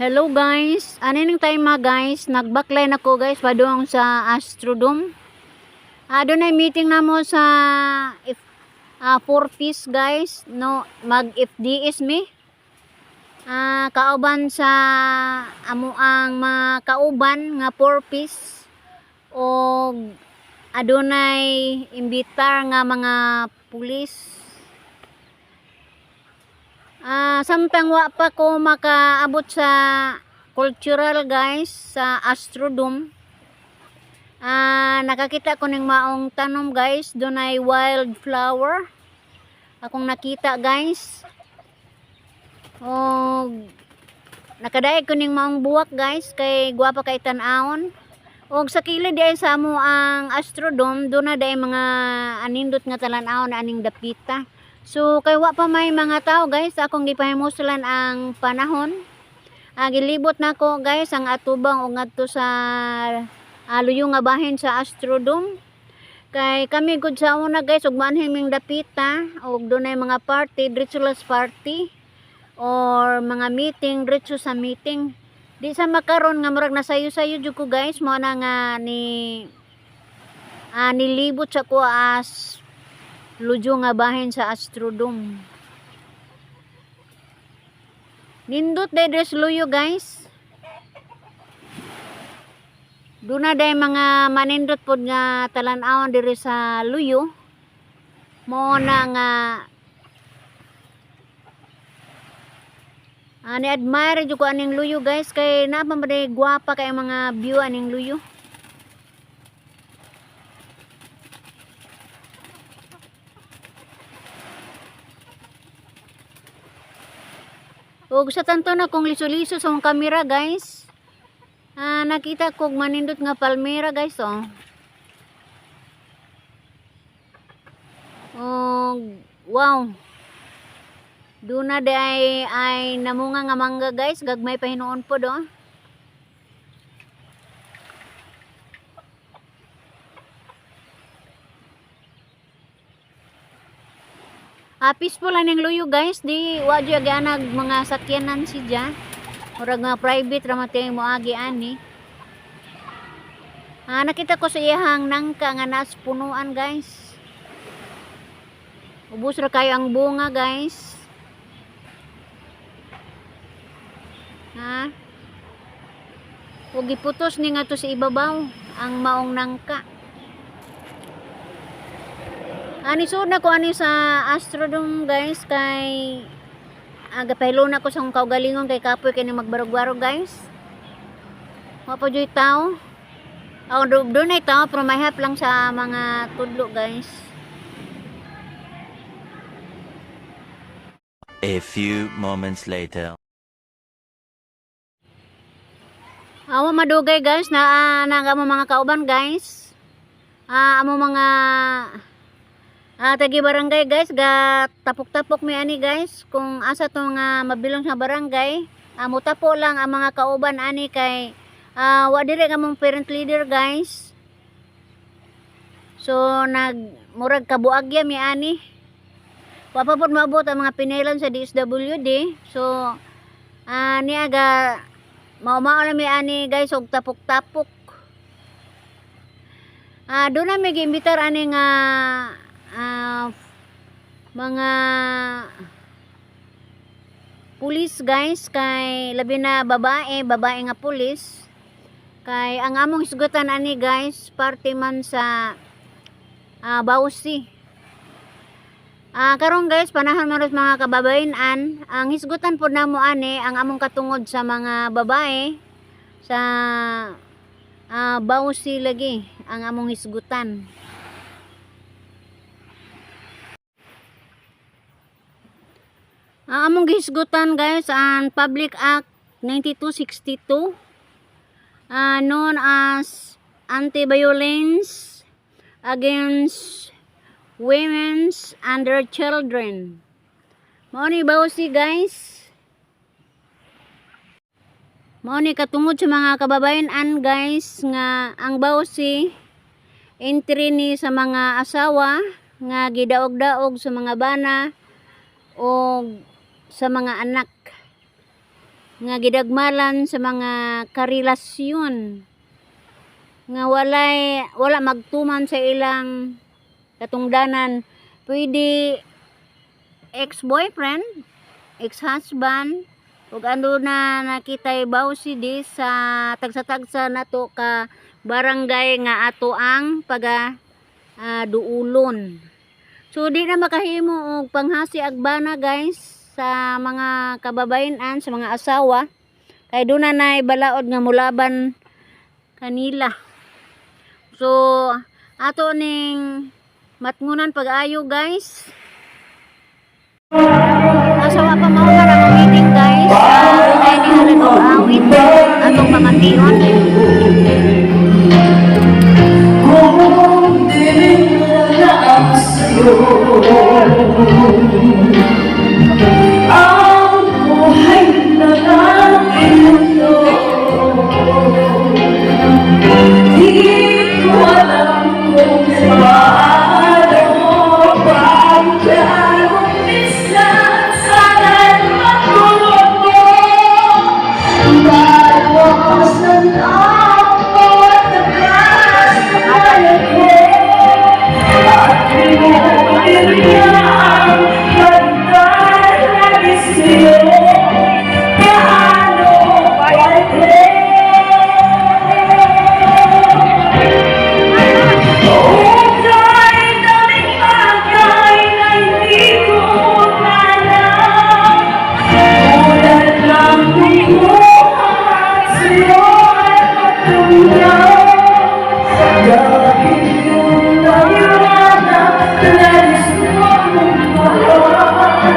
Hello guys, ano ning time mga guys, nagbaklay na ko guys padung sa Astrodome. Doon ay meeting na mo sa if 4 piece guys, no, mag FDS mi. Kauban sa amo ang mga kauban nga 4 piece og adunay imbitar nga mga pulis. Samtang wa pa ko makaabot sa cultural guys sa Astrodome. Nakakita ko ning maong tanom guys, dunay wildflower. Akong nakita guys. Og nakadaig ko ning maong buwak guys kay gwapa kay tan-awon. Og sa kilid diay sa amo ang Astrodome, doon na day mga anindot nga talan-awon aning dapita. So kay wa pa may mga tao guys, akong gipahimuslan ang panahon. Gilibot nako guys ang atubang og ngadto sa luyo nga bahin sa Astrodome. Kay kami gud sa una guys ug maanhin ming dapita og dunay mga party, diretso las party or mga meeting, diretso sa meeting. Di sa makaron nga murag nasayo-sayo jud ko guys, mao na nga ni nilibot sa ko as luyo nga bahin sa Astrodome. Nindot day dress luyo guys. Duna day mga manindot pod nga talan-awon diri sa luyo. Mao na nga ni admire jud ko aning luyo guys kay naa pa man day gwapa kay mga view aning luyo. Ug sa tanto na kung liso-liso sa akong kamera guys. Nakita ko manindot nga palmera guys oh. Og wow. Duna di ay namunga nga mangga guys, gagmay pa hinuon pod oh. Peaceful aning luyo guys, di wa jud anag mga sakyanan siya. Murag nga private ra man ting moagi ani. Nakita ko sa iyahang nangka nga naas punuan guys. Ubos ra kayo ang bunga guys. Ha? Ug giputos ni nga to sa ibabaw ang maong nangka. Ani sud na ko ani sa Astrodome guys kay gapahilo na ko sa akong kaugalingon kay kapoy kay ni magbarog-barog guys. Wa pa juy tao. Aw dunay tao pero mahap lang sa mga tudlo guys. A few moments later. Awa madugay guys na amo mga kauban guys. Amo mga tagi barangay guys ga tapok-tapok mi ani guys kung asa to nga mabilong sa barangay. Mutapo lang ang mga kauban ani kay wa diri nga among parent leader guys. So nag murag kabuagya mi ani. Wa pa pod maabot ang mga pinailan sa DSWD. So niya ga mao-mao na mi ani guys og tapok-tapok. Doon na may giimbitar ani nga mga pulis guys kay labi na babae, babae nga pulis. Kay ang among hisgutan ani guys, parte man sa bawsi. Karon guys, panahon man mga kababayen-an, ang hisgutan pod namo ani ang among katungod sa mga babae sa bawsi lagi ang among hisgutan. Ang among gihisgutan guys ang Public Act 9262, known as Anti-Violence Against Women and Their Children. Mao ni bawsi guys. Mao ni katungod sa mga kababayen-an guys nga ang bawsi entry ni sa mga asawa nga gidaog-daog sa mga bana o sa mga anak. Nga gidagmalan sa mga karelasyon nga wala magtuman sa ilang katungdanan. Pwede ex-boyfriend, ex-husband, ug ano na nakitay bawsi di sa tagsa-tagsa nato ka barangay nga ato ang paga duulon. So di na makahimo og panghasi agbana, guys, sa mga kababayen-an, sa mga asawa, kay doon na nay balaod nga mulaban kanila. So ato ning matngunan pag-ayo, guys. Asa wa pa mahuman ang meeting, guys. Dunay nihalad og awit atong pamation. Kung di na ang sa'yo ang buhay na lang ito, di ko alam kung paano pagkagumpisa. Sana'y matulog mo, maiwasan ang bawat lakas na kaya ko at pinulit niya ang pagdalagi sa'yo. Paano ba ito? Ukay daming bagay na hindi ko alam. Tulad ng kumuha sa'yo at matulog. Dahil yung naiwanag na gusto mong mahal,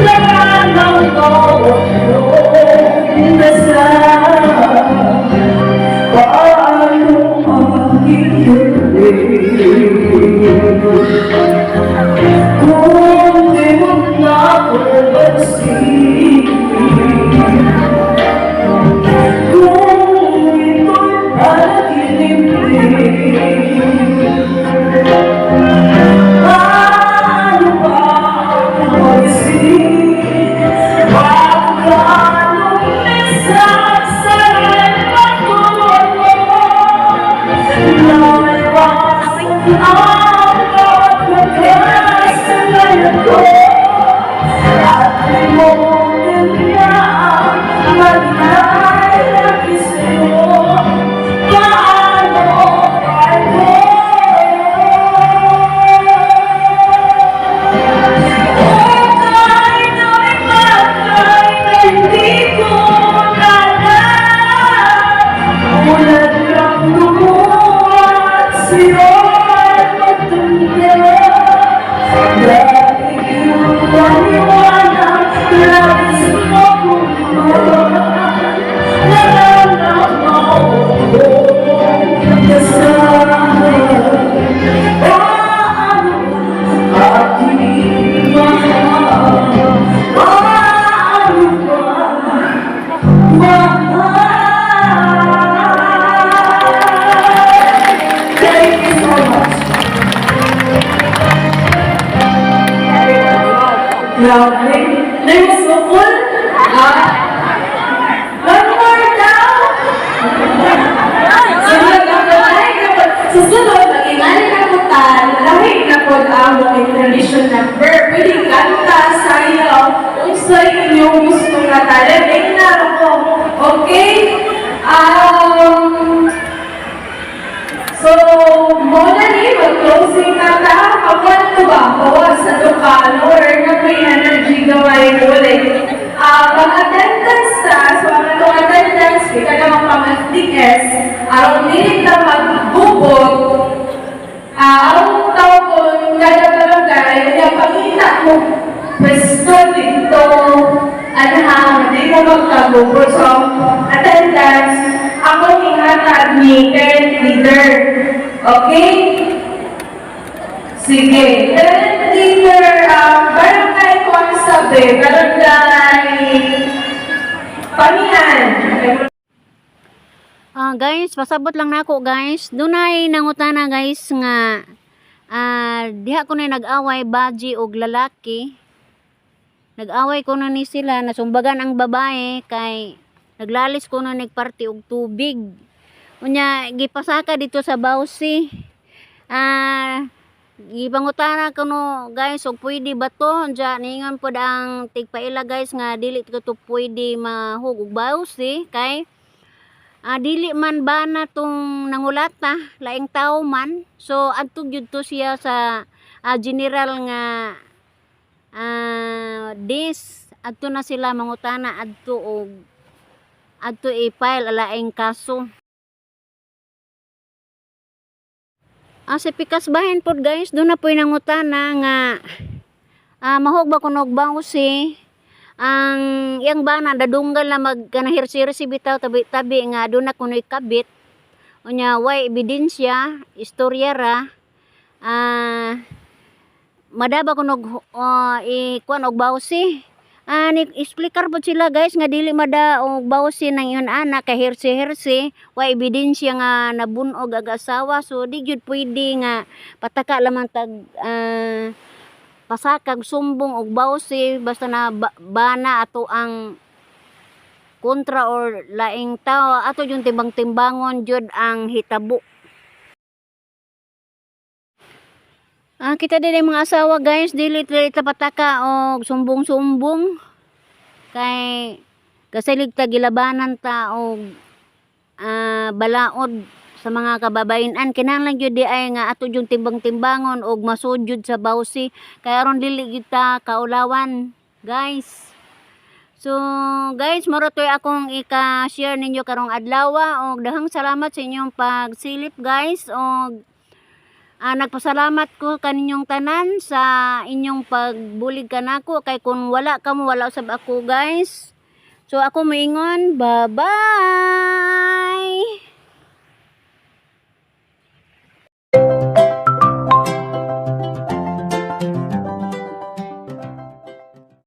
laman ng bawat iyong dasal. Paano ang hihiling kung di mo na ako pansin? Kung ito'y panaginip din, paano ba magising? Baka lumisap sa pagtulog mo, naiwasan ang bawat wakas sa ngayon ko at limutin niya ang maglalagi sa'yo. Paano ba ito? Ukay daming bagay na hindi ko alam. Tulad ng lumuhat sa'yo at magtanda. Dahil yung paniwanag na gusto kong mahal, laman ng bawat dasal. Paano aking mahal? Paano ba mahal? Thank you so much. Grabe. Naisukol? Ah? One more daw? Sunod na po ay susunod, mag-ingali na po tan, lahi na po ang mga tradition number. Pwede kanta, sayaw, unsa inyong gusto nga talent. Ay na ko. Okay? So, mao na ni, mag-closing na ta. Kawan to ba? Kawan sa Tukano or na may energy gamay ulit. Mag-attendance ta. So, ang atong attendance, kita naman pang FDS, aron dili ta magbubot, ang tawgon kada barangay, yung pangita mo pwesto dito, anhang, di mo magkagubot. So, attendance, ako hihatag ni current leader. Okay? Sige. Current leader, barangay Kwansabe, barangay Pamihan. Guys, pasabot lang nako, guys. Dunay nangutana, guys, nga diha ko na nag-away baji og lalaki. Nag-away kuno ni sila, nasumbagan ang babae kay naglalis kuno nagparti og tubig. Unya gipasaka dito sa bawsi. Gipangutana kuno, guys, og pwede ba to. Unya niingon pod ang tigpaila, guys, nga dili ko to pwede mahug og bawsi kay dili man bana tong nangulata, laing tao man. So adto gyud to siya sa general nga this adto na sila mangutana adto og adto i-file alaing kaso. Sa pikas bahin pod, guys, doon na po'y nangutana nga mahog ba kuno og bawsi ang iyang bana, dadunggan lang mag kanang hirsi-hirsi bitaw, tabi-tabi nga doon na kuno'y kabit. Unya way ebidensya, istorya ra. Madaba kuno og ikuan og bawsi. Ni explicar pod sila, guys, nga dili mada og bawsi ng iyon anak kay hirsi-hirsi, way ebidensya nga nabunog ag asawa, so di gyud pwede nga pataka lamang tag pasakag sumbong og bawsi basta na bana ato ang kontra or laing tao. Ato yung timbang-timbangon jud ang hitabo. Kita din ang mga asawa, guys, dili dili ta pataka og sumbong-sumbong kay kasalig ta gilabanan ta og balaod sa mga kababayen-an. Kinahanglan gyud di ay nga ato yung timbang-timbangon og masud sa bawsi kay aron dili gyud ta kaulawan, guys. So guys, mao ra to'y akong ika-share ninyo karong adlaw og daghang salamat sa inyong pagsilip, guys, og nagpasalamat ko kaninyong tanan sa inyong pagbulig kanako kay kung wala kamo, wala usab ako, guys. So ako moingon, bye-bye.